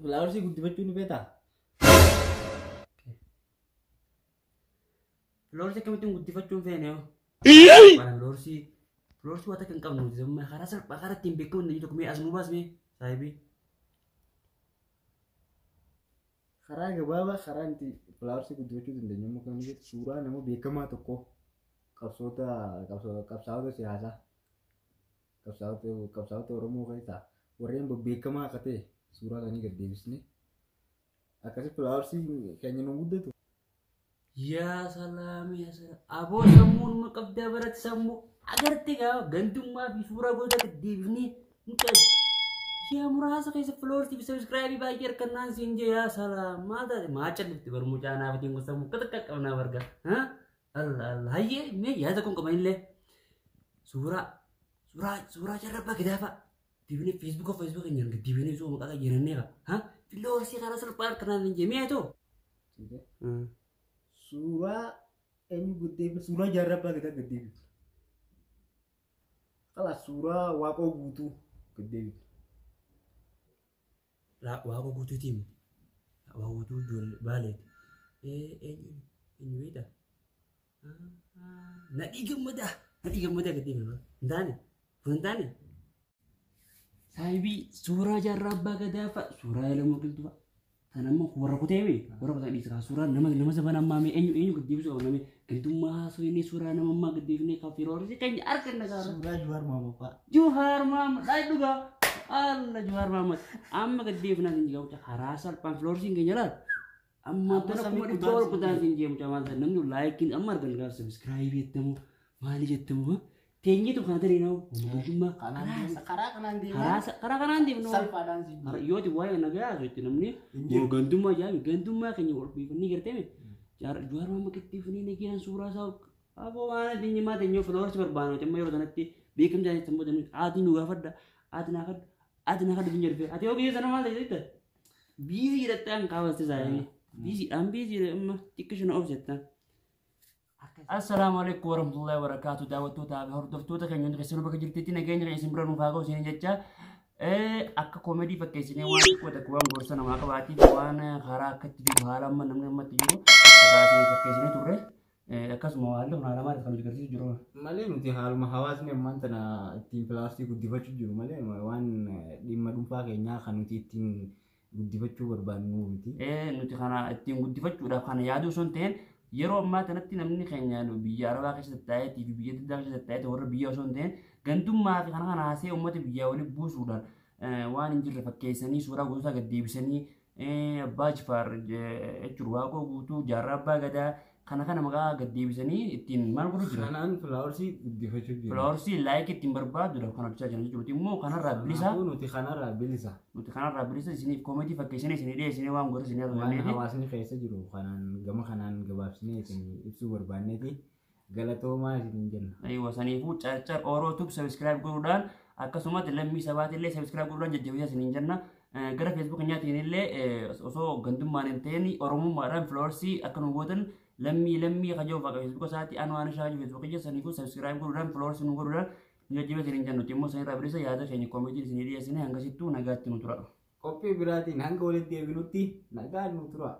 Followersii guddifachuu ni feetaa? Followersii akkamittiin guddifachuun feene hoo? Followersii followersii waan takka hin qabnu nuti amma karaa salphaa karaa ittiin beekamu hin tokko mee as nu baas mee saahibii. Karaa gabaabaa karaa nuti followersii guddifachuu dandeenyu immoo kan nuti suuraa nama beekamaa tokko qabsoota qabsaa'ota siyaasaa qabsaa'ota Oromoo keessaa warreen bebbeekamaa akka ta'e suuraa isaanii gad deebisnee akkasii followersii keenya nu guddatu. Yaa salaam yaa salaam aboo sammuun ma qabdaa baratti sammuu agartee gaa gandummaa fi suuraa goota gad deebifnee mucaa yaa muraasa keessa followersii fi subscribe baay'ee harkannaan siin jee yaa salaam maal taate maa callifti bar mucaa naaf ittiin kun sammuu akka takka qabnaa barga. Allah Allah hayyee mee yaada kun qaban illee suuraa suuraa suuraa jarra abbaa gadaa fa'a dibinee feesbuuka feesbuuka keenyaan gad dibinee osoo maqaa qayyarannee fa'a followersii karaa salphaa harkannaan hin jee mee haa ta'u. Suuraa eenyu gad deebisu? Suuraa jaarraa abbaa gadaa gad deebisu. Kalaas suuraa Waaqoo Guutuu gad deebisu. Waaqoo Guutuutii miti. Waaqoo Guutuu ijoollee Baaleeti. Eenyu eenyu beektaa? Nadhii Gammadaa. Nadhii Gammadaa gad deebisu. Hin taane? Kun hin taane? Saahibii suuraa jaarraa abbaa gadaa fa'a suuraa Elemoo Qilxuu fa'a. Kan amma warra kutee mee warra kutaa dhiisa kaa suuraa nama nama zabana ammaa mee eenyu eenyu gad deebisuu qaba namni gandummaa haasofnee suuraa nama ammaa gad deebisnee kan firoorsi keenya arganna gaara. Suuraa Jawaar Mohaammed fa'a. Jawaar Mohaammed dhaay dhugaa alla Jawaar Mohaammed amma gad deebifnaa siin jigaa mucaa karaa salphaan firoorsiin keenya laal. Amma Amma tana samii kuma dhibba kutaan ol siin kutaan siin jee mucaa maal ta'e namni laayikiin amma argan gaaf sabiskiraayibii jettamu maali jettamu teenyeetu kana tarii na'u gandummaa Karaa kanaan deemaa. karaa kanaan deemnu. Salphaadhaan siin Har yooti waa'ee nagaa haasofti namni Hin jiru. gantummaa jaami gantummaa keenya ol biifannee gartee Jawaar Mohaammed qixxeeffannee nagaan suuraa isaa aboo waan addunyaa maata eenyoo followers barbaannu amma yeroo sanatti beekamtii isaa booda ati nu gaafadha ati naa kadhu ati naa kadhu biyya dhufee ati yoo biyya sana maal ta'e jettee biizii hidhattee an kaawwatte saayimii biizii dhaan biizii amma xiqqishu na obsettaan. Assalaamu alaikum warahmatullahi wabarakatuh daawwattootaa fi hordoftoota keenya hundi keessanuu bakka jirtetti nageenya keenya isin bira nuuf haa ga'u isiniin jecha akka koomedii fakkeessinee waan xiqqoo takka waan gorsa namaa qabaatiif waan karaa akkatti jiru haala amma namni ammatti jiru irraa isinii fakkeessinee turre akkasuma haalli kun haala maaliif kan nuti agarsiisu jiru. Malee nuti haaluma hawaasni ammaan tana ittiin followersii guddifachuu jiru malee waan dhimma dhuunfaa keenyaa kan nuti ittiin guddifachuu barbaannu miti. Nuti kana ittiin guddifachuudhaaf kana yaaduu osoo hin ta'in yeroo ammaa kanatti namni keenya biyya Arabaa keessa tattaa'eetii fi biyya adda addaa keessa tattaa'eetii warra biyya osoo hin ta'in gandummaa fi kana kana haasee uummata biyyaa waliin buusuudhaan waan hin jirre fakkeessanii suuraa gosoota gad deebisanii Abbaa Jifaar jechuun Waaqoo Guutuu Jaarraa Abbaa Gadaa kana kana maqaa gad deebisanii ittiin maal godhu jira. Kanaan followersii guddifachuu jiru. Followersii like ittiin barbaadudha kan hojjechaa jiran jechuudha. Immoo kanarraa bilisa. Kanaafuu nuti kanarraa bilisa. Nuti kanarraa bilisa isiniif koomeedii fakkeessinee isinii dhiyeessinee waan godhu isinii Waan haasofneeti. hawaasni keessa jiru kanaan gama kanaan gabaabsinee isin ibsuu barbaanneeti galatoomaa isin jenna. Aywa saniifuu Carcar Oro Tube subscribe godhuudhaan akkasumatti Lammii Sabaatillee subscribe godhuudhaan jajjabeessaa isiniin jenna. Gara Facebook keenyaatiin illee osoo gandummaan hin ta'in Oromummaadhaan followersii akka nu gootan lammii lammii kajoo faqa Facebook isaatti anwaan isaa Facebook keessa saniifuu subscribe godhuudhaan followersii nu godhuudhaan nu jajjabeessaa isiniin jenna. Nuti immoo sanirraa bilisa yaada keenya koomeetiin isinii dhiyeessine hangasittuu nagaatti nu tura. Qophii biraatiin hanga walitti deebinutti nagaan nu tura.